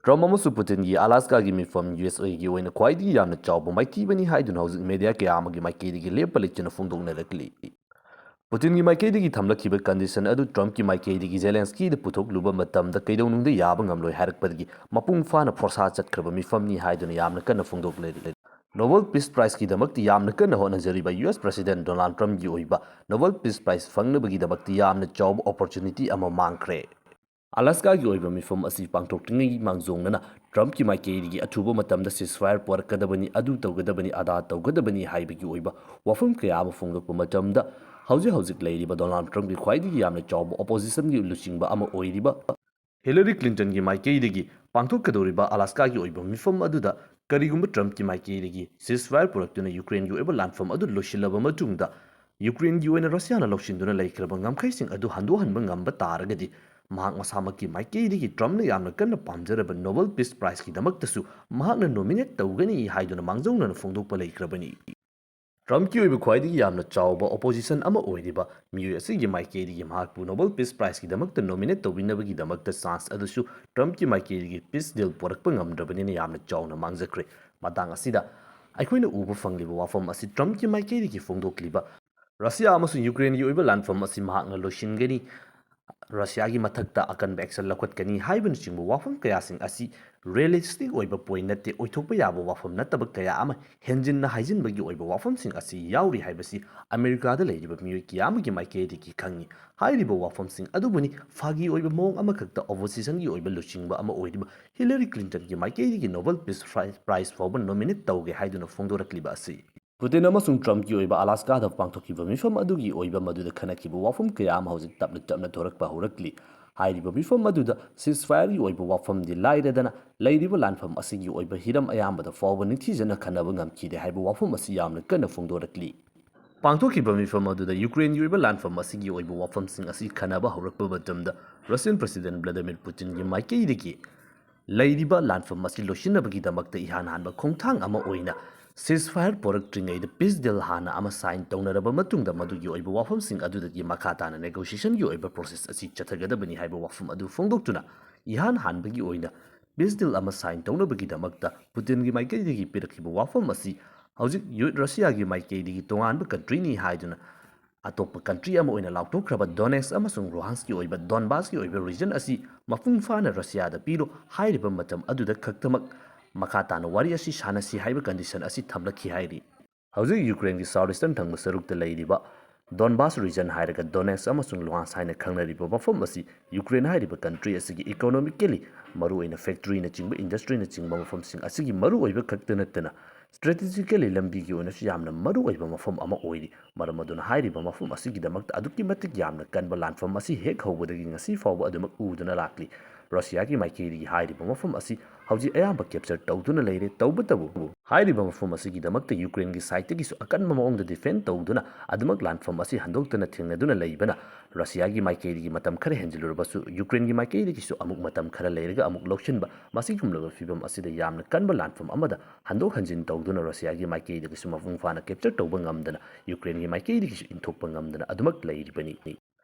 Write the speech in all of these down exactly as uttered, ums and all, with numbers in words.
ꯇ꯭ꯔꯝꯞ ꯑꯃꯁꯨꯡ ꯄꯨꯇꯤꯟꯒꯤ ꯑꯂꯥꯁꯀꯥꯒꯤ ꯃꯤꯐꯝ U S ꯑꯦꯒꯤ ꯑꯣꯏꯅ ꯈ꯭ꯋꯥꯏꯗꯒꯤ ꯌꯥꯝꯅ ꯆꯥꯎꯕ ꯃꯥꯏꯊꯤꯕꯅꯤ ꯍꯥꯏꯗꯨꯅ ꯍꯧꯖꯤꯛ ꯃꯦꯗꯤꯌꯥ ꯀꯌꯥ ꯑꯃꯒꯤ ꯃꯥꯏꯀꯩꯗꯒꯤ ꯂꯦꯞꯄ ꯂꯩꯇꯅ ꯐꯣꯡꯗꯣꯛꯅꯔꯛꯂꯤ꯫ ꯄꯨꯇꯤꯟꯒꯤ ꯃꯥꯏꯀꯩꯗꯒꯤ ꯊꯝꯂꯛꯈꯤꯕ ꯀꯟꯗꯤꯁꯟ ꯑꯗꯨ ꯇ꯭ꯔꯝꯞꯀꯤ ꯃꯥꯏꯀꯩꯗꯒꯤ ꯖꯦꯂꯦꯟꯁꯀꯤꯗ ꯄꯨꯊꯣꯛꯂꯨꯕ ꯃꯇꯝꯗ ꯀꯩꯗꯧꯅꯨꯡꯗ ꯌꯥꯕ ꯉꯝꯂꯣꯏ ꯍꯥꯏꯔꯛꯄꯗꯒꯤ ꯃꯄꯨꯡ ꯐꯥꯅ ꯐꯣꯔꯁꯥ ꯆꯠꯈ꯭ꯔꯕ ꯃꯤꯐꯝꯅꯤ ꯍꯥꯏꯗꯨꯅ ꯌꯥꯝꯅ ꯀꯟꯅ ꯐꯣꯡꯗꯣꯛꯂꯦ꯫ ꯅꯣꯕꯦꯜ ꯄꯤꯁ ꯄ꯭ꯔꯥꯏꯖꯀꯤꯗꯃꯛꯇ ꯌꯥꯝꯅ ꯀꯟꯅ ꯍꯣꯠꯅꯖꯔꯤꯕ ꯌꯨ ꯑꯦꯁ ꯄ꯭ꯔꯦꯁꯤꯗꯦꯟꯠ ꯗꯣꯅꯥꯜꯗ ꯇ꯭ꯔꯝꯞꯀꯤ ꯑꯣꯏꯕ ꯅꯣꯕꯦꯜ ꯄꯤꯁ ꯄ꯭ꯔꯥꯏꯖ ꯐꯪꯅꯕꯒꯤꯗꯃꯛꯇ ꯌꯥꯝꯅ ꯆꯥꯎꯕ ꯑꯣꯄꯣꯔꯆꯨꯅꯤꯇꯤ ꯑꯃ ꯃꯥꯡꯈ꯭ꯔꯦ꯫ ꯑꯂꯥꯁꯀꯥꯒꯤ ꯑꯣꯏꯕ ꯃꯤꯐꯝ ꯑꯁꯤ ꯄꯥꯡꯊꯣꯛꯇ꯭ꯔꯤꯉꯩ ꯃꯥꯡꯖꯧꯅꯅ ꯇ꯭ꯔꯝꯞꯀꯤ ꯃꯥꯏꯀꯩꯗꯒꯤ ꯑꯊꯨꯕ ꯃꯇꯝꯗ ꯁꯤꯁꯐꯥꯌꯔ ꯄꯨꯔꯛꯀꯗꯕꯅꯤ, ꯑꯗꯨ ꯇꯧꯒꯗꯕꯅꯤ, ꯑꯗꯥ ꯇꯧꯒꯗꯕꯅꯤ ꯍꯥꯏꯕꯒꯤ ꯑꯣꯏꯕ ꯋꯥꯐꯝ ꯀꯌꯥ ꯑꯃ ꯐꯣꯡꯗꯣꯛꯄ ꯃꯇꯝꯗ, ꯍꯧꯖꯤꯛ ꯍꯧꯖꯤꯛ ꯂꯩꯔꯤꯕ ꯗꯣꯅꯥꯜꯗ ꯇ꯭ꯔꯝꯞꯀꯤ ꯈ꯭ꯋꯥꯏꯗꯒꯤ ꯌꯥꯝꯅ ꯆꯥꯎꯕ ꯑꯣꯄꯣꯖꯤꯁꯟꯒꯤ ꯂꯨꯆꯤꯡꯕ ꯑꯃ ꯑꯣꯏꯔꯤꯕ ꯍꯤꯂꯥꯔꯤ ꯀ꯭ꯂꯤꯟꯇꯟꯒꯤ ꯃꯥꯏꯀꯩꯗꯒꯤ ꯄꯥꯡꯊꯣꯛꯀꯗꯧꯔꯤꯕ ꯑꯂꯥꯁꯀꯥꯒꯤ ꯑꯣꯏꯕ ꯃꯤꯐꯝ ꯑꯗꯨꯗ ꯀꯔꯤꯒꯨꯝꯕ ꯇ꯭ꯔꯝꯞꯀꯤ ꯃꯥꯏꯀꯩꯗꯒꯤ ꯁꯤꯁꯐꯥꯌꯔ ꯄꯨꯔꯛꯇꯨꯅ ꯌꯨꯀ꯭ꯔꯦꯟꯒꯤ ꯑꯣꯏꯕ ꯂꯥꯟꯐꯝ ꯑꯗꯨ ꯂꯣꯏꯁꯤꯜꯂꯕ ꯃꯇꯨꯡꯗ, ꯌꯨꯀ꯭ꯔꯦꯟꯒꯤ ꯑꯣꯏꯅ ꯔꯁꯤꯌꯥꯅ ꯂꯧꯁꯤꯟꯗꯨꯅ ꯂꯩꯈ꯭ꯔꯕ ꯉꯝꯈꯩꯁꯤꯡ ꯑꯗꯨ ꯍꯟꯗꯣꯛꯍꯟꯕ ꯉꯝꯕ ꯇꯥꯔꯒꯗꯤ, ꯃꯍꯥꯛ ꯃꯁꯥꯃꯛꯀꯤ ꯃꯥꯏꯀꯩꯗꯒꯤ ꯇ꯭ꯔꯝꯞꯅ ꯌꯥꯝꯅ ꯀꯟꯅ ꯄꯥꯝꯖꯔꯕ ꯅꯣꯕꯦꯜ ꯄꯤꯁ ꯄ꯭ꯔꯥꯏꯖꯀꯤꯗꯃꯛꯇꯁꯨ ꯃꯍꯥꯛꯅ ꯅꯣꯃꯤꯅꯦꯠ ꯇꯧꯒꯅꯤ ꯍꯥꯏꯗꯨꯅ ꯃꯥꯡꯖꯧꯅꯅ ꯐꯣꯡꯗꯣꯛꯄ ꯂꯩꯈ꯭ꯔꯕꯅꯤ꯫ ꯇ꯭ꯔꯝꯞꯀꯤ ꯑꯣꯏꯕ ꯈ꯭ꯋꯥꯏꯗꯒꯤ ꯌꯥꯝꯅ ꯆꯥꯎꯕ ꯑꯣꯄꯣꯖꯤꯁꯟ ꯑꯃ ꯑꯣꯏꯔꯤꯕ ꯃꯤꯑꯣꯏ ꯑꯁꯤꯒꯤ ꯃꯥꯏꯀꯩꯗꯒꯤ ꯃꯍꯥꯛꯄꯨ ꯅꯣꯕꯦꯜ ꯄꯤꯁ ꯄ꯭ꯔꯥꯏꯖꯀꯤꯗꯃꯛꯇ ꯅꯣꯃꯤꯅꯦꯠ ꯇꯧꯕꯤꯅꯕꯒꯤꯗꯃꯛꯇ ꯆꯥꯟꯁ ꯑꯗꯨꯁꯨ ꯇ꯭ꯔꯝꯞꯀꯤ ꯃꯥꯏꯀꯩꯗꯒꯤ ꯄꯤꯁ ꯗꯤꯜ ꯄꯨꯔꯛꯄ ꯉꯝꯗ꯭ꯔꯕꯅꯤꯅ ꯌꯥꯝꯅ ꯆꯥꯎꯅ ꯃꯥꯡꯖꯈ꯭ꯔꯦ꯫ ꯃꯇꯥꯡ ꯑꯁꯤꯗ ꯑꯩꯈꯣꯏꯅ ꯎꯕ ꯐꯪꯂꯤꯕ ꯋꯥꯐꯝ ꯑꯁꯤ ꯇ꯭ꯔꯝꯞꯀꯤ ꯃꯥꯏꯀꯩꯗꯒꯤ ꯐꯣꯡꯗꯣꯛꯂꯤꯕ ꯔꯁꯤꯌꯥ ꯑꯃꯁꯨꯡ ꯌꯨꯀ꯭ꯔꯦꯟꯒꯤ ꯑꯣꯏꯕ ꯂꯥꯟꯐꯝ ꯑꯁꯤ ꯃꯍꯥꯛꯅ ꯂꯣꯏꯁꯤꯟꯒꯅꯤ, ꯔꯁꯤꯌꯥꯒꯤ ꯃꯊꯛꯇ ꯑꯀꯟꯕ ꯑꯦꯛꯁꯟ ꯂꯧꯈꯠꯀꯅꯤ ꯍꯥꯏꯕꯅꯆꯤꯡꯕ ꯋꯥꯐꯝ ꯀꯌꯥꯁꯤꯡ ꯑꯁꯤ ꯔꯤꯌꯦꯂꯤꯁꯇꯤꯛ ꯑꯣꯏꯕ ꯄꯣꯏꯟ ꯅꯠꯇꯦ, ꯑꯣꯏꯊꯣꯛꯄ ꯌꯥꯕ ꯋꯥꯐꯝ ꯅꯠꯇꯕ ꯀꯌꯥ ꯑꯃ ꯍꯦꯟꯖꯤꯟꯅ ꯍꯥꯏꯖꯤꯟꯕꯒꯤ ꯑꯣꯏꯕ ꯋꯥꯐꯝꯁꯤꯡ ꯑꯁꯤ ꯌꯥꯎꯔꯤ ꯍꯥꯏꯕꯁꯤ ꯑꯃꯦꯔꯤꯀꯥꯗ ꯂꯩꯔꯤꯕ ꯃꯤꯑꯣꯏ ꯀꯌꯥ ꯑꯃꯒꯤ ꯃꯥꯏꯀꯩꯗꯒꯤ ꯈꯪꯏ꯫ ꯍꯥꯏꯔꯤꯕ ꯋꯥꯐꯝꯁꯤꯡ ꯑꯗꯨꯕꯨꯅꯤ ꯐꯥꯒꯤ ꯑꯣꯏꯕ ꯃꯑꯣꯡ ꯑꯃꯈꯛꯇ ꯑꯣꯄꯣꯖꯤꯁꯟꯒꯤ ꯑꯣꯏꯕ ꯂꯨꯆꯤꯡꯕ ꯑꯃ ꯑꯣꯏꯔꯤꯕ ꯍꯤꯂꯥꯔꯤ ꯀ꯭ꯂꯤꯟꯇꯟꯒꯤ ꯃꯥꯏꯀꯩꯗꯒꯤ ꯅꯣꯕꯦꯜ ꯄꯤꯁ ꯄ꯭ꯔꯥꯏꯖ ꯐꯥꯎꯕ ꯅꯣꯃꯤꯅꯦꯠ ꯇꯧꯒꯦ ꯍꯥꯏꯗꯨꯅ ꯐꯣꯡꯗꯣꯔꯛꯂꯤꯕ ꯑꯁꯤ꯫ ꯄꯨꯇꯤꯟ ꯑꯃꯁꯨꯡ ꯇ꯭ꯔꯝꯞꯀꯤ ꯑꯣꯏꯕ ꯑꯂꯥꯁꯀꯥꯗ ꯄꯥꯡꯊꯣꯛꯈꯤꯕ ꯃꯤꯐꯝ ꯑꯗꯨꯒꯤ ꯑꯣꯏꯕ ꯃꯗꯨꯗ ꯈꯟꯅꯈꯤꯕ ꯋꯥꯐꯝ ꯀꯌꯥ ꯑꯃ ꯍꯧꯖꯤꯛ ꯇꯞꯅ ꯇꯞꯅ ꯊꯣꯔꯛꯄ ꯍꯧꯔꯛꯂꯤ꯫ ꯍꯥꯏꯔꯤꯕ ꯃꯤꯐꯝ ꯑꯗꯨꯗ ꯁꯤꯁꯐꯥꯌꯔꯒꯤ ꯑꯣꯏꯕ ꯋꯥꯐꯝꯗꯤ ꯂꯥꯏꯔꯗꯅ, ꯂꯩꯔꯤꯕ ꯂꯥꯟꯐꯝ ꯑꯁꯤꯒꯤ ꯑꯣꯏꯕ ꯍꯤꯔꯝ ꯑꯌꯥꯝꯕꯗ ꯐꯥꯎꯕ ꯅꯤꯡꯊꯤꯖꯅ ꯈꯟꯅꯕ ꯉꯝꯈꯤꯗꯦ ꯍꯥꯏꯕ ꯋꯥꯐꯝ ꯑꯁꯤ ꯌꯥꯝꯅ ꯀꯟꯅ ꯐꯣꯡꯗꯣꯔꯛꯂꯤ꯫ ꯄꯥꯡꯊꯣꯛꯈꯤꯕ ꯃꯤꯐꯝ ꯑꯗꯨꯗ ꯌꯨꯀ꯭ꯔꯦꯟꯒꯤ ꯑꯣꯏꯕ ꯂꯥꯟꯐꯝ ꯑꯁꯤꯒꯤ ꯑꯣꯏꯕ ꯋꯥꯐꯝꯁꯤꯡ ꯑꯁꯤ ꯈꯟꯅꯕ ꯍꯧꯔꯛꯄ ꯃꯇꯝꯗ, ꯔꯁꯤꯌꯟ ꯄ꯭ꯔꯦꯁꯤꯗꯦꯟꯠ ꯚ꯭ꯂꯥꯗꯤꯃꯤꯔ ꯄꯨꯇꯤꯟꯒꯤ ꯃꯥꯏꯀꯩꯗꯒꯤ ꯂꯩꯔꯤꯕ ꯂꯥꯟꯐꯝ ꯑꯁꯤ ꯂꯣꯏꯁꯤꯟꯅꯕꯒꯤꯗꯃꯛꯇ ꯏꯍꯥꯟ ꯍꯥꯟꯕ ꯈꯣꯡꯊꯥꯡ ꯑꯃ ꯑꯣꯏꯅ ꯁꯤꯁꯐꯥꯌꯔ ꯄꯨꯔꯛꯇ꯭ꯔꯤꯉꯩꯗ ꯄꯤꯁ ꯗꯤꯜ ꯍꯥꯟꯅ ꯑꯃ ꯁꯥꯏꯟ ꯇꯧꯅꯔꯕ ꯃꯇꯨꯡꯗ, ꯃꯗꯨꯒꯤ ꯑꯣꯏꯕ ꯋꯥꯐꯝꯁꯤꯡ ꯑꯗꯨꯗꯒꯤ ꯃꯈꯥ ꯇꯥꯅ ꯅꯦꯒꯣꯁꯤꯌꯦꯁꯟꯒꯤ ꯑꯣꯏꯕ ꯄ꯭ꯔꯣꯁꯦꯁ ꯑꯁꯤ ꯆꯠꯊꯒꯗꯕꯅꯤ ꯍꯥꯏꯕ ꯋꯥꯐꯝ ꯑꯗꯨ ꯐꯣꯡꯗꯣꯛꯇꯨꯅ, ꯏꯍꯥꯟ ꯍꯥꯟꯕꯒꯤ ꯑꯣꯏꯅ peace deal ꯑꯃ sign ꯇꯧꯅꯕꯒꯤꯗꯃꯛꯇ ꯄꯨꯇꯤꯟꯒꯤ ꯃꯥꯏꯀꯩꯗꯒꯤ ꯄꯤꯔꯛꯈꯤꯕ ꯋꯥꯐꯝ ꯑꯁꯤ ꯍꯧꯖꯤꯛ ꯌꯨ-, ꯔꯁꯤꯌꯥꯒꯤ ꯃꯥꯏꯀꯩꯗꯒꯤ ꯇꯣꯉꯥꯟꯕ countryꯅꯤ ꯍꯥꯏꯗꯨꯅ ꯑꯇꯣꯞꯄ country ꯑꯃ ꯑꯣꯏꯅ ꯂꯥꯎꯊꯣꯛꯈ꯭ꯔꯕ Donetsk ꯑꯃꯁꯨꯡ Luhanskꯀꯤ ꯑꯣꯏꯕ Donbasꯀꯤ ꯑꯣꯏꯕ region ꯑꯁꯤ ꯃꯄꯨꯡ ꯐꯥꯅ ꯔꯁꯤꯌꯥꯗ ꯄꯤꯔꯣ, ꯍꯥꯏꯔꯤꯕ ꯃꯇꯝ ꯑꯗꯨꯗ ꯈꯛꯇꯃꯛ ꯃꯈꯥ ꯇꯥꯅ ꯋꯥꯔꯤ ꯑꯁꯤ ꯁꯥꯟꯅꯁꯤ ꯍꯥꯏꯕ condition ꯑꯁꯤ ꯊꯝꯂꯛꯈꯤ ꯍꯥꯏꯔꯤ꯫ ꯍꯧꯖꯤꯛ ꯌꯨꯀ꯭ꯔꯦꯟꯒꯤ south eastern ꯊꯪꯕ ꯁꯔꯨꯛꯇ ꯂꯩꯔꯤꯕ Donbas region ꯍꯥꯏꯔꯒ Donetsk ꯑꯃꯁꯨꯡ Luhansk ꯍꯥꯏꯅ ꯈꯪꯅꯔꯤꯕ ꯃꯐꯝ ꯑꯁꯤ ꯌꯨꯀ꯭ꯔꯦꯟ ꯍꯥꯏꯔꯤꯕ country ꯑꯁꯤꯒꯤ economically ꯃꯔꯨꯑꯣꯏꯅ factoryꯅꯆꯤꯡꯕ, industryꯅꯆꯤꯡꯕ ꯃꯐꯝꯁꯤꯡ ꯑꯁꯤꯒꯤ ꯃꯔꯨꯑꯣꯏꯕ ꯈꯛꯇ ꯅꯠꯇꯅ strategically ꯂꯝꯕꯤꯒꯤ ꯑꯣꯏꯅꯁꯨ ꯌꯥꯝꯅ ꯃꯔꯨꯑꯣꯏꯕ ꯃꯐꯝ ꯑꯃ ꯑꯣꯏꯔꯤ꯫ ꯃꯔꯝ ꯑꯗꯨꯅ ꯍꯥꯏꯔꯤꯕ ꯃꯐꯝ ꯑꯁꯤꯒꯤꯗꯃꯛꯇ ꯑꯗꯨꯛꯀꯤ ꯃꯇꯤꯛ ꯌꯥꯝꯅ ꯀꯟꯕ ꯂꯥꯟꯐꯝ ꯑꯁꯤ ꯍꯦꯛ ꯍꯧꯕꯗꯒꯤ ꯉꯁꯤ ꯐꯥꯎꯕ ꯑꯗꯨꯃꯛ ꯎꯗꯨꯅ ꯂꯥꯛꯂꯤ꯫ ꯔꯁꯤꯌꯥꯒꯤ ꯃꯥꯏꯀꯩꯗꯒꯤ ꯍꯥꯏꯔꯤꯕ ꯃꯐꯝ ꯑꯁꯤ ꯍꯧꯖꯤꯛ ꯑꯌꯥꯝꯕ capture ꯇꯧꯗꯨꯅ ꯂꯩꯔꯦ꯫ ꯇꯧꯕꯇꯕꯨ ꯍꯥꯏꯔꯤꯕ ꯃꯐꯝ ꯑꯁꯤꯒꯤꯗꯃꯛꯇ ꯌꯨꯀ꯭ꯔꯦꯟꯒꯤ sideꯇꯒꯤꯁꯨ ꯑꯀꯟꯕ ꯃꯑꯣꯡꯗ defend ꯇꯧꯗꯨꯅ ꯑꯗꯨꯃꯛ ꯂꯥꯟꯐꯝ ꯑꯁꯤ ꯍꯟꯗꯣꯛꯇꯅ ꯊꯦꯡꯅꯗꯨꯅ ꯂꯩꯕꯅ ꯔꯁꯤꯌꯥꯒꯤ ꯃꯥꯏꯀꯩꯗꯒꯤ ꯃꯇꯝ ꯈꯔ ꯍꯦꯟꯖꯤꯜꯂꯨꯔꯕꯁꯨ ꯌꯨꯀ꯭ꯔꯦꯟꯒꯤ ꯃꯥꯏꯀꯩꯗꯒꯤꯁꯨ ꯑꯃꯨꯛ ꯃꯇꯝ ꯈꯔ ꯂꯩꯔꯒ ꯑꯃꯨꯛ ꯂꯧꯁꯤꯟꯕ, ꯃꯁꯤꯒꯨꯝꯂꯕ ꯐꯤꯕꯝ ꯑꯁꯤꯗ ꯌꯥꯝꯅ ꯀꯟꯕ ꯂꯥꯟꯐꯝ ꯑꯃꯗ ꯍꯟꯗꯣꯛ ꯍꯟꯖꯤꯟ ꯇꯧꯗꯨꯅ ꯔꯁꯤꯌꯥꯒꯤ ꯃꯥꯏꯀꯩꯗꯒꯤꯁꯨ ꯃꯄꯨꯡ ꯐꯥꯅ capture ꯇꯧꯕ ꯉꯝꯗꯅ ꯌꯨꯀ꯭ꯔꯦꯟꯒꯤ ꯃꯥꯏꯀꯩꯗꯒꯤꯁꯨ ꯏꯟꯊꯣꯛꯄ ꯉꯝꯗꯅ ꯑꯗꯨꯃꯛ ꯂꯩꯔꯤꯕꯅꯤ꯫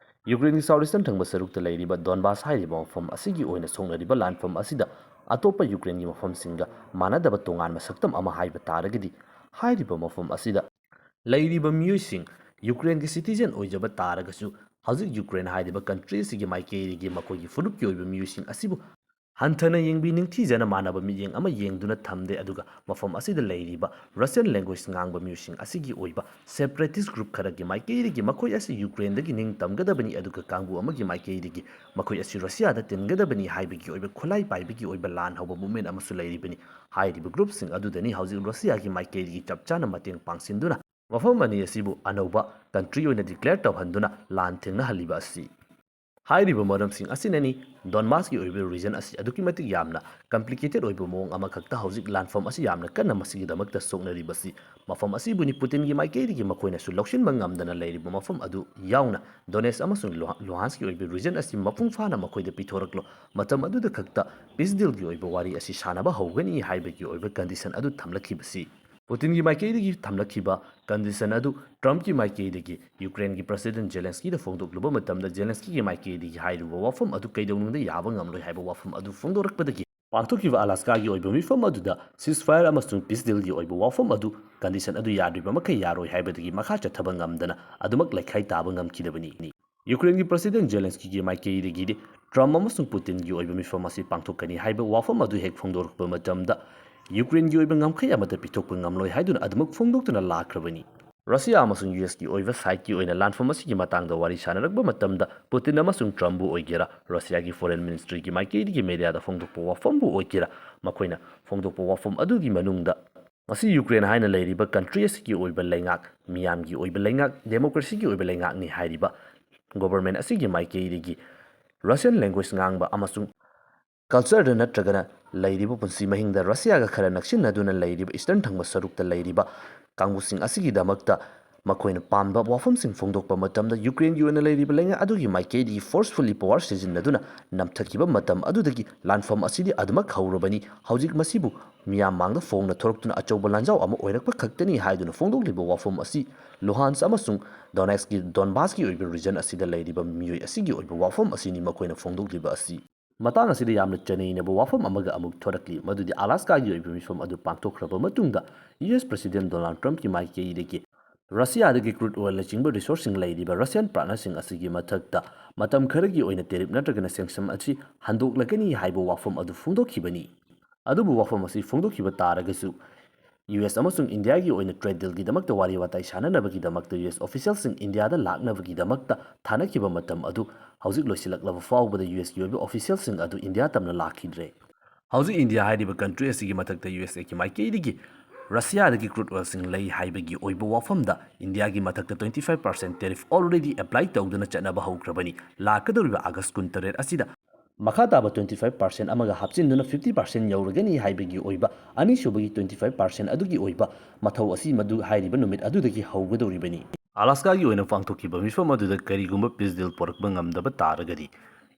ꯌꯨꯀ꯭ꯔꯦꯟꯒꯤ south eastern ꯊꯪꯕ ꯁꯔꯨꯛꯇ ꯂꯩꯔꯤꯕ Donbas ꯍꯥꯏꯔꯤꯕ ꯃꯐꯝ ꯑꯁꯤꯒꯤ ꯑꯣꯏꯅ ꯁꯣꯛꯅꯔꯤꯕ ꯂꯥꯟꯐꯝ ꯑꯁꯤꯗ ꯑꯇꯣꯞꯄ ꯌꯨꯀ꯭ꯔꯦꯟꯒꯤ ꯃꯐꯝꯁꯤꯡꯒ ꯃꯥꯟꯅꯗꯕ ꯇꯣꯉꯥꯟꯕ ꯁꯛꯇꯝ ꯑꯃ ꯍꯥꯏꯕ ꯇꯥꯔꯒꯗꯤ ꯍꯥꯏꯔꯤꯕ ꯃꯐꯝ ꯑꯁꯤꯗ ꯂꯩꯔꯤꯕ ꯃꯤꯑꯣꯏꯁꯤꯡ ꯌꯨꯀ꯭ꯔꯦꯟꯒꯤ citizen ꯑꯣꯏꯖꯕ ꯇꯥꯔꯒꯁꯨ ꯍꯧꯖꯤꯛ ꯌꯨꯀ꯭ꯔꯦꯟ ꯍꯥꯏꯔꯤꯕ country ꯑꯁꯤꯒꯤ ꯃꯥꯏꯀꯩꯗꯒꯤ ꯃꯈꯣꯏꯒꯤ ꯐꯨꯔꯨꯞꯀꯤ ꯑꯣꯏꯕ ꯃꯤꯑꯣꯏꯁꯤꯡ ꯑꯁꯤꯕꯨ ꯍꯟꯊꯅ ꯌꯦꯡꯕꯤ ꯅꯤꯡꯊꯤꯖꯅ ꯃꯥꯟꯅꯕ ꯃꯤꯠꯌꯦꯡ ꯑꯃ ꯌꯦꯡꯗꯨꯅ ꯊꯝꯗꯦ꯫ ꯑꯗꯨꯒ ꯃꯐꯝ ꯑꯁꯤꯗ ꯂꯩꯔꯤꯕ Russian language ꯉꯥꯡꯕ ꯃꯤꯑꯣꯏꯁꯤꯡ ꯑꯁꯤꯒꯤ ꯑꯣꯏꯕ separatist group ꯈꯔꯒꯤ ꯃꯥꯏꯀꯩꯗꯒꯤ ꯃꯈꯣꯏ ꯑꯁꯤ ꯌꯨꯀ꯭ꯔꯦꯟꯗꯒꯤ ꯅꯤꯡꯇꯝꯒꯗꯕꯅꯤ, ꯑꯗꯨꯒ ꯀꯥꯡꯕꯨ ꯑꯃꯒꯤ ꯃꯥꯏꯀꯩꯗꯒꯤ ꯃꯈꯣꯏ ꯑꯁꯤ ꯔꯁꯤꯌꯥꯗ ꯇꯤꯟꯒꯗꯕꯅꯤ ꯍꯥꯏꯕꯒꯤ ꯑꯣꯏꯕ ꯈꯨꯠꯂꯥꯏ ꯄꯥꯏꯕꯒꯤ ꯑꯣꯏꯕ ꯂꯥꯟ ꯍꯧꯕ movement ꯑꯃꯁꯨ ꯂꯩꯔꯤꯕꯅꯤ꯫ ꯍꯥꯏꯔꯤꯕ groupꯁꯤꯡ ꯑꯗꯨꯗꯅꯤ ꯍꯧꯖꯤꯛ ꯔꯁꯤꯌꯥꯒꯤ ꯃꯥꯏꯀꯩꯗꯒꯤ ꯆꯞ ꯆꯥꯅ ꯃꯇꯦꯡ ꯄꯥꯡꯁꯤꯟꯗꯨꯅ ꯃꯐꯝ ꯑꯅꯤ ꯑꯁꯤꯕꯨ ꯑꯅꯧꯕ country ꯑꯣꯏꯅ declare ꯇꯧꯍꯟꯗꯨꯅ ꯂꯥꯟ ꯊꯦꯡꯅꯍꯜꯂꯤꯕ ꯑꯁꯤ꯫ ꯍꯥꯏꯔꯤꯕ ꯃꯔꯝꯁꯤꯡ ꯑꯁꯤꯅꯅꯤ Donbasꯀꯤ ꯑꯣꯏꯕ region ꯑꯁꯤ ꯑꯗꯨꯛꯀꯤ ꯃꯇꯤꯛ ꯌꯥꯝꯅ complicated ꯑꯣꯏꯕ ꯃꯑꯣꯡ ꯑꯃꯈꯛꯇ ꯍꯧꯖꯤꯛ ꯂꯥꯟꯐꯝ ꯑꯁꯤ ꯌꯥꯝꯅ ꯀꯟꯅ ꯃꯁꯤꯒꯤꯗꯃꯛꯇ ꯁꯣꯛꯅꯔꯤꯕꯁꯤ꯫ ꯃꯐꯝ ꯑꯁꯤꯕꯨꯅꯤ ꯄꯨꯇꯤꯟꯒꯤ ꯃꯥꯏꯀꯩꯗꯒꯤ ꯃꯈꯣꯏꯅꯁꯨ ꯂꯧꯁꯤꯟꯕ ꯉꯝꯗꯅ ꯂꯩꯔꯤꯕ ꯃꯐꯝ ꯑꯗꯨ ꯌꯥꯎꯅ Donetsk ꯑꯃꯁꯨꯡ Luha-, Luhanskꯀꯤ ꯑꯣꯏꯕ region ꯑꯁꯤ ꯃꯄꯨꯡ ꯐꯥꯅ ꯃꯈꯣꯏꯗ ꯄꯤꯊꯣꯔꯛꯂꯣ, ꯃꯇꯝ ꯑꯗꯨꯗ ꯈꯛꯇ peace dealꯒꯤ ꯑꯣꯏꯕ ꯋꯥꯔꯤ ꯑꯁꯤ ꯁꯥꯟꯅꯕ ꯍꯧꯒꯅꯤ ꯍꯥꯏꯕꯒꯤ ꯑꯣꯏꯕ condition ꯑꯗꯨ ꯊꯝꯂꯛꯈꯤꯕꯁꯤ꯫ ꯄꯨꯇꯤꯟꯒꯤ ꯃꯥꯏꯀꯩꯗꯒꯤ ꯊꯝꯂꯛꯈꯤꯕ condition ꯑꯗꯨ Trumpꯀꯤ ꯃꯥꯏꯀꯩꯗꯒꯤ ꯌꯨꯀ꯭ꯔꯦꯟꯒꯤ President Zelenskyꯗ ꯐꯣꯡꯗꯣꯛꯂꯨꯕ ꯃꯇꯝꯗ Zelenskyꯒꯤ ꯃꯥꯏꯀꯩꯗꯒꯤ ꯍꯥꯏꯔꯤꯕ ꯋꯥꯐꯝ ꯑꯗꯨ ꯀꯩꯗꯧꯅꯨꯡꯗ ꯌꯥꯕ ꯉꯝꯂꯣꯏ ꯍꯥꯏꯕ ꯋꯥꯐꯝ ꯑꯗꯨ ꯐꯣꯡꯗꯣꯔꯛꯄꯗꯒꯤ ꯄꯥꯡꯊꯣꯛꯈꯤꯕ ꯑꯂꯥꯁꯀꯥꯒꯤ ꯑꯣꯏꯕ ꯃꯤꯐꯝ ꯑꯗꯨꯗ ceasefire ꯑꯃꯁꯨꯡ peace dealꯒꯤ ꯑꯣꯏꯕ ꯋꯥꯐꯝ ꯑꯗꯨ condition ꯑꯗꯨ ꯌꯥꯗ꯭ꯔꯤꯕ ꯃꯈꯩ ꯌꯥꯔꯣꯏ ꯍꯥꯏꯕꯗꯒꯤ ꯃꯈꯥ ꯆꯠꯊꯕ ꯉꯝꯗꯅ ꯑꯗꯨꯃꯛ ꯂꯩꯈꯥꯏ ꯇꯥꯕ ꯉꯝꯈꯤꯗꯕꯅꯤ꯫ ꯌꯨꯀ꯭ꯔꯦꯟꯒꯤ President Zelenskyꯒꯤ ꯃꯥꯏꯀꯩꯗꯒꯤꯗꯤ Trump ꯑꯃꯁꯨꯡ Putinꯒꯤ ꯑꯣꯏꯕ ꯃꯤꯐꯝ ꯑꯁꯤ ꯄꯥꯡꯊꯣꯛꯀꯅꯤ ꯍꯥꯏꯕ ꯋꯥꯐꯝ ꯑꯗꯨ ꯍꯦꯛ ꯐꯣꯡꯗꯣꯔꯛꯄ ꯃꯇꯝꯗ ꯌꯨꯀ꯭ꯔꯦꯟꯒꯤ ꯑꯣꯏꯕ ꯉꯝꯈꯩ ꯑꯃꯠꯇ ꯄꯤꯊꯣꯛꯄ ꯉꯝꯂꯣꯏ ꯍꯥꯏꯗꯨꯅ ꯑꯗꯨꯃꯛ ꯐꯣꯡꯗꯣꯛꯇꯨꯅ ꯂꯥꯛꯈ꯭ꯔꯕꯅꯤ꯫ ꯔꯁꯤꯌꯥ ꯑꯃꯁꯨꯡ ꯌꯨ ꯑꯦꯁꯀꯤ ꯑꯣꯏꯕ sideꯀꯤ ꯑꯣꯏꯅ ꯂꯥꯟꯐꯝ ꯑꯁꯤꯒꯤ ꯃꯇꯥꯡꯗ ꯋꯥꯔꯤ ꯁꯥꯟꯅꯔꯛꯄ ꯃꯇꯝꯗ Putin ꯑꯃꯁꯨꯡ Trumpꯄꯨ ꯑꯣꯏꯒꯦꯔꯥ, ꯔꯁꯤꯌꯥꯒꯤ Foreign Ministryꯒꯤ ꯃꯥꯏꯀꯩꯗꯒꯤ mediaꯗ ꯐꯣꯡꯗꯣꯛꯄ ꯋꯥꯐꯝꯕꯨ ꯑꯣꯏꯒꯦꯔꯥ, ꯃꯈꯣꯏꯅ ꯐꯣꯡꯗꯣꯛꯄ ꯋꯥꯐꯝ ꯑꯗꯨꯒꯤ ꯃꯅꯨꯡꯗ ꯃꯁꯤ ꯌꯨꯀ꯭ꯔꯦꯟ ꯍꯥꯏꯅ ꯂꯩꯔꯤꯕ country ꯑꯁꯤꯒꯤ ꯑꯣꯏꯕ ꯂꯩꯉꯥꯛ, ꯃꯤꯌꯥꯝꯒꯤ ꯑꯣꯏꯕ ꯂꯩꯉꯥꯛ, democracyꯒꯤ ꯑꯣꯏꯕ ꯂꯩꯉꯥꯛꯅꯤ ꯍꯥꯏꯔꯤꯕ government ꯑꯁꯤꯒꯤ ꯃꯥꯏꯀꯩꯗꯒꯤ Russian language ꯉꯥꯡꯕ ꯑꯃꯁꯨꯡ cultureꯗ ꯅꯠꯇ꯭ꯔꯒꯅ ꯂꯩꯔꯤꯕ ꯄꯨꯟꯁꯤ ꯃꯍꯤꯡꯗ ꯔꯁꯤꯌꯥꯒ ꯈꯔ ꯅꯛꯁꯤꯟꯅꯗꯨꯅ ꯂꯩꯔꯤꯕ eastern ꯊꯪꯕ ꯁꯔꯨꯛꯇ ꯂꯩꯔꯤꯕ ꯀꯥꯡꯕꯨꯁꯤꯡ ꯑꯁꯤꯒꯤꯗꯃꯛꯇ ꯃꯈꯣꯏꯅ ꯄꯥꯝꯕ ꯋꯥꯐꯝꯁꯤꯡ ꯐꯣꯡꯗꯣꯛꯄ ꯃꯇꯝꯗ ꯌꯨꯀ꯭ꯔꯦꯟꯒꯤ ꯑꯣꯏꯅ ꯂꯩꯔꯤꯕ ꯂꯩꯉꯥꯛ ꯑꯗꯨꯒꯤ ꯃꯥꯏꯀꯩꯗꯒꯤ forcefully power ꯁꯤꯖꯤꯟꯅꯗꯨꯅ ꯅꯝꯊꯈꯤꯕ ꯃꯇꯝ ꯑꯗꯨꯗꯒꯤ ꯂꯥꯟꯐꯝ ꯑꯁꯤꯗꯤ ꯑꯗꯨꯃꯛ ꯍꯧꯔꯕꯅꯤ꯫ ꯍꯧꯖꯤꯛ ꯃꯁꯤꯕꯨ ꯃꯤꯌꯥꯝ ꯃꯥꯡꯗ ꯐꯣꯡꯅ ꯊꯣꯔꯛꯇꯨꯅ ꯑꯆꯧꯕ ꯂꯥꯟꯖꯥꯎ ꯑꯃ ꯑꯣꯏꯔꯛꯄ ꯈꯛꯇꯅꯤ ꯍꯥꯏꯗꯨꯅ ꯐꯣꯡꯗꯣꯛꯂꯤꯕ ꯋꯥꯐꯝ ꯑꯁꯤ Luhansk ꯑꯃꯁꯨꯡ Donetskꯀꯤ, Donbasꯀꯤ ꯑꯣꯏꯕ region ꯑꯁꯤꯗ ꯂꯩꯔꯤꯕ ꯃꯤꯑꯣꯏ ꯑꯁꯤꯒꯤ ꯑꯣꯏꯕ ꯋꯥꯐꯝ ꯑꯁꯤꯅꯤ ꯃꯈꯣꯏꯅ ꯐꯣꯡꯗꯣꯛꯂꯤꯕ ꯑꯁꯤ꯫ ꯃꯇꯥꯡ ꯑꯁꯤꯗ ꯌꯥꯝꯅ ꯆꯅꯩꯅꯕ ꯋꯥꯐꯝ ꯑꯃꯒ ꯑꯃꯨꯛ ꯊꯣꯔꯛꯂꯤ, ꯃꯗꯨꯗꯤ ꯑꯂꯥꯁꯀꯥꯒꯤ ꯑꯣꯏꯕ ꯃꯤꯐꯝ ꯑꯗꯨ ꯄꯥꯡꯊꯣꯛꯈ꯭ꯔꯕ ꯃꯇꯨꯡꯗ ꯌꯨ ꯑꯦꯁ President Donald Trumpꯀꯤ ꯃꯥꯏꯀꯩꯗꯒꯤ ꯔꯁꯤꯌꯥꯗꯒꯤ crude oilꯅꯆꯤꯡꯕ resourceꯁꯤꯡ ꯂꯩꯔꯤꯕ Russian partnerꯁꯤꯡ ꯑꯁꯤꯒꯤ ꯃꯊꯛꯇ ꯃꯇꯝ ꯈꯔꯒꯤ ꯑꯣꯏꯅ tariff ꯅꯠꯇ꯭ꯔꯒꯅ sanction ꯑꯁꯤ ꯍꯟꯗꯣꯛꯂꯒꯅꯤ ꯍꯥꯏꯕ ꯋꯥꯐꯝ ꯑꯗꯨ ꯐꯣꯡꯗꯣꯛꯈꯤꯕꯅꯤ꯫ ꯑꯗꯨꯕꯨ ꯋꯥꯐꯝ ꯑꯁꯤ ꯐꯣꯡꯗꯣꯛꯈꯤꯕ ꯇꯥꯔꯒꯁꯨ, ꯌꯨ ꯑꯦꯁ ꯑꯃꯁꯨꯡ ꯏꯟꯗꯤꯌꯥꯒꯤ ꯑꯣꯏꯅ trade dealꯒꯤꯗꯃꯛꯇ ꯋꯥꯔꯤ ꯋꯥꯇꯥꯏ ꯁꯥꯟꯅꯅꯕꯒꯤꯗꯃꯛꯇ ꯌꯨ ꯑꯦꯁ officialꯁꯤꯡ ꯏꯟꯗꯤꯌꯥꯗ ꯂꯥꯛꯅꯕꯒꯤꯗꯃꯛꯇ ꯊꯥꯅꯈꯤꯕ ꯃꯇꯝ ꯑꯗꯨ ꯍꯧꯖꯤꯛ ꯂꯣꯏꯁꯤꯜꯂꯛꯂꯕ ꯐꯥꯎꯕꯗ ꯌꯨ ꯑꯦꯁꯀꯤ ꯑꯣꯏꯕ officialꯁꯤꯡ ꯑꯗꯨ ꯏꯟꯗꯤꯌꯥ ꯇꯝꯅ ꯂꯥꯛꯈꯤꯗ꯭ꯔꯦ꯫ ꯍꯧꯖꯤꯛ ꯏꯟꯗꯤꯌꯥ ꯍꯥꯏꯔꯤꯕ country ꯑꯁꯤꯒꯤ ꯃꯊꯛꯇ ꯌꯨ ꯑꯦꯁ ꯑꯦꯒꯤ ꯃꯥꯏꯀꯩꯗꯒꯤ ꯔꯁꯤꯌꯥꯗꯒꯤ crude oilꯁꯤꯡ ꯂꯩ ꯍꯥꯏꯕꯒꯤ ꯑꯣꯏꯕ ꯋꯥꯐꯝꯗ ꯏꯟꯗꯤꯌꯥꯒꯤ ꯃꯊꯛꯇ twenty five percent tariff already apply ꯇꯧꯗꯨꯅ ꯆꯠꯅꯕ ꯍꯧꯈ꯭ꯔꯕꯅꯤ꯫ ꯂꯥꯛꯀꯗꯧꯔꯤꯕ August ꯀꯨꯟꯇꯔꯦꯠ ꯑꯁꯤꯗ ꯃꯈꯥ ꯇꯥꯕ twenty five percent ꯑꯃꯒ ꯍꯥꯞꯆꯤꯟꯗꯨꯅ fifty percent ꯌꯧꯔꯒꯅꯤ ꯍꯥꯏꯕꯒꯤ ꯑꯣꯏꯕ ꯑꯅꯤꯁꯨꯕꯒꯤ twenty five percent ꯑꯗꯨꯒꯤ ꯑꯣꯏꯕ ꯃꯊꯧ ꯑꯁꯤ ꯃꯗꯨ ꯍꯥꯏꯔꯤꯕ ꯅꯨꯃꯤꯠ ꯑꯗꯨꯗꯒꯤ ꯍꯧꯒꯗꯧꯔꯤꯕꯅꯤ꯫ ꯑꯂꯥꯁꯀꯥꯒꯤ ꯑꯣꯏꯅ ꯄꯥꯡꯊꯣꯛꯈꯤꯕ ꯃꯤꯐꯝ ꯑꯗꯨꯗ ꯀꯔꯤꯒꯨꯝꯕ peace deal ꯄꯨꯔꯛꯄ ꯉꯝꯗꯕ ꯇꯥꯔꯒꯗꯤ,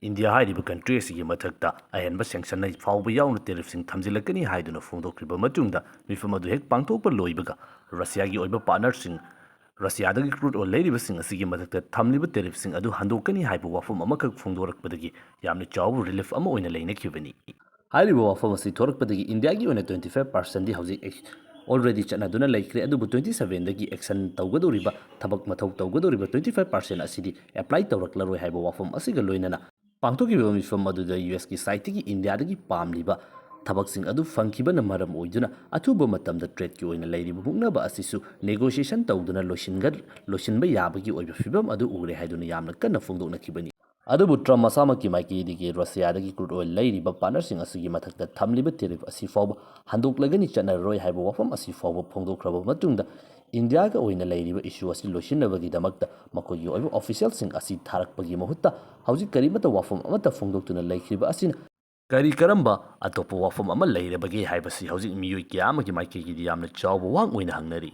ꯏꯟꯗꯤꯌꯥ ꯍꯥꯏꯔꯤꯕ country ꯑꯁꯤꯒꯤ ꯃꯊꯛꯇ ꯑꯍꯦꯟꯕ sanctionꯅ ꯐꯥꯎꯕ ꯌꯥꯎꯅ tariffꯁꯤꯡ ꯊꯝꯖꯤꯜꯂꯛꯀꯅꯤ ꯍꯥꯏꯗꯨꯅ ꯐꯣꯡꯗꯣꯛꯈ꯭ꯔꯕ ꯃꯇꯨꯡꯗ, ꯃꯤꯐꯝ ꯑꯗꯨ ꯍꯦꯛ ꯄꯥꯡꯊꯣꯛꯄ ꯂꯣꯏꯕꯒ ꯔꯁꯤꯌꯥꯒꯤ ꯑꯣꯏꯕ partnerꯁꯤꯡ, ꯔꯁꯤꯌꯥꯗꯒꯤ crude oil ꯂꯩꯔꯤꯕꯁꯤꯡ ꯑꯁꯤꯒꯤ ꯃꯊꯛꯇ ꯊꯝꯂꯤꯕ tariffꯁꯤꯡ ꯑꯗꯨ ꯍꯟꯗꯣꯛꯀꯅꯤ ꯍꯥꯏꯕ ꯋꯥꯐꯝ ꯑꯃꯈꯛ ꯐꯣꯡꯗꯣꯔꯛꯄꯗꯒꯤ ꯌꯥꯝꯅ ꯆꯥꯎꯕ relief ꯑꯃ ꯑꯣꯏꯅ ꯂꯩꯅꯈꯤꯕꯅꯤ꯫ ꯍꯥꯏꯔꯤꯕ ꯋꯥꯐꯝ ꯑꯁꯤ ꯊꯣꯔꯛꯄꯗꯒꯤ ꯏꯟꯗꯤꯌꯥꯒꯤ ꯑꯣꯏꯅ twenty five percentꯗꯤ ꯍꯧꯖꯤꯛ already ꯆꯠꯅꯗꯨꯅ ꯂꯩꯈ꯭ꯔꯦ, ꯑꯗꯨꯕꯨ twenty sevenꯗꯒꯤ action ꯇꯧꯒꯗꯧꯔꯤꯕ, ꯊꯕꯛ ꯃꯊꯧ ꯇꯧꯒꯗꯧꯔꯤꯕ twenty five percent ꯑꯁꯤꯗꯤ apply ꯇꯧꯔꯛꯂꯔꯣꯏ ꯍꯥꯏꯕ ꯋꯥꯐꯝ ꯑꯁꯤꯒ ꯂꯣꯏꯅꯅ ꯄꯥꯡꯊꯣꯛꯈꯤꯕ ꯃꯤꯐꯝ ꯑꯗꯨꯗ US ꯀꯤ sideꯇꯒꯤ ꯏꯟꯗꯤꯌꯥꯗꯒꯤ ꯄꯥꯝꯂꯤꯕ ꯊꯕꯛꯁꯤꯡ ꯑꯗꯨ ꯐꯪꯈꯤꯕꯅ ꯃꯔꯝ ꯑꯣꯏꯗꯨꯅ ꯑꯊꯨꯕ ꯃꯇꯝꯗ tradeꯀꯤ ꯑꯣꯏꯅ ꯂꯩꯔꯤꯕ ꯃꯨꯛꯅꯕ ꯑꯁꯤꯁꯨ negotiation ꯇꯧꯗꯨꯅ ꯂꯣꯏꯁꯤꯟꯒ-, ꯂꯣꯏꯁꯤꯟꯕ ꯌꯥꯕꯒꯤ ꯑꯣꯏꯕ ꯐꯤꯕꯝ ꯑꯗꯨ ꯎꯔꯦ ꯍꯥꯏꯗꯨꯅ ꯌꯥꯝꯅ ꯀꯟꯅ ꯐꯣꯡꯗꯣꯛꯅꯈꯤꯕꯅꯤ꯫ ꯑꯗꯨꯕꯨ ꯇ꯭ꯔꯝꯞ ꯃꯁꯥꯃꯛꯀꯤ ꯃꯥꯏꯀꯩꯗꯒꯤ ꯔꯁꯤꯌꯥꯗꯒꯤ crude oil ꯂꯩꯔꯤꯕ partnerꯁꯤꯡ ꯑꯁꯤꯒꯤ ꯃꯊꯛꯇ ꯊꯝꯂꯤꯕ tariff ꯑꯁꯤ ꯐꯥꯎꯕ ꯍꯟꯗꯣꯛꯂꯒꯅꯤ, ꯆꯠꯅꯔꯔꯣꯏ ꯍꯥꯏꯕ ꯋꯥꯐꯝ ꯑꯁꯤ ꯐꯥꯎꯕ ꯐꯣꯡꯗꯣꯛꯈ꯭ꯔꯕ ꯃꯇꯨꯡꯗ, ꯏꯟꯗꯤꯌꯥꯒ ꯑꯣꯏꯅ ꯂꯩꯔꯤꯕ issue ꯑꯁꯤ ꯂꯣꯏꯁꯤꯟꯅꯕꯒꯤꯗꯃꯛꯇ ꯃꯈꯣꯏꯒꯤ ꯑꯣꯏꯕ officialꯁꯤꯡ ꯑꯁꯤ ꯊꯥꯔꯛꯄꯒꯤ ꯃꯍꯨꯠꯇ ꯍꯧꯖꯤꯛ ꯀꯔꯤꯃꯠꯇ ꯋꯥꯐꯝ ꯑꯃꯠꯇ ꯐꯣꯡꯗꯣꯛꯇꯨꯅ ꯂꯩꯈ꯭ꯔꯤꯕ ꯑꯁꯤꯅ ꯀꯔꯤ ꯀꯔꯝꯕ ꯑꯇꯣꯞꯄ ꯋꯥꯐꯝ ꯑꯃ ꯂꯩꯔꯕꯒꯦ ꯍꯥꯏꯕꯁꯤ ꯍꯧꯖꯤꯛ ꯃꯤꯑꯣꯏ ꯀꯌꯥ ꯑꯃꯒꯤ ꯃꯥꯏꯀꯩꯒꯤꯗꯤ ꯌꯥꯝꯅ ꯆꯥꯎꯕ ꯋꯥꯡ ꯑꯣꯏꯅ ꯍꯪꯅꯔꯤ꯫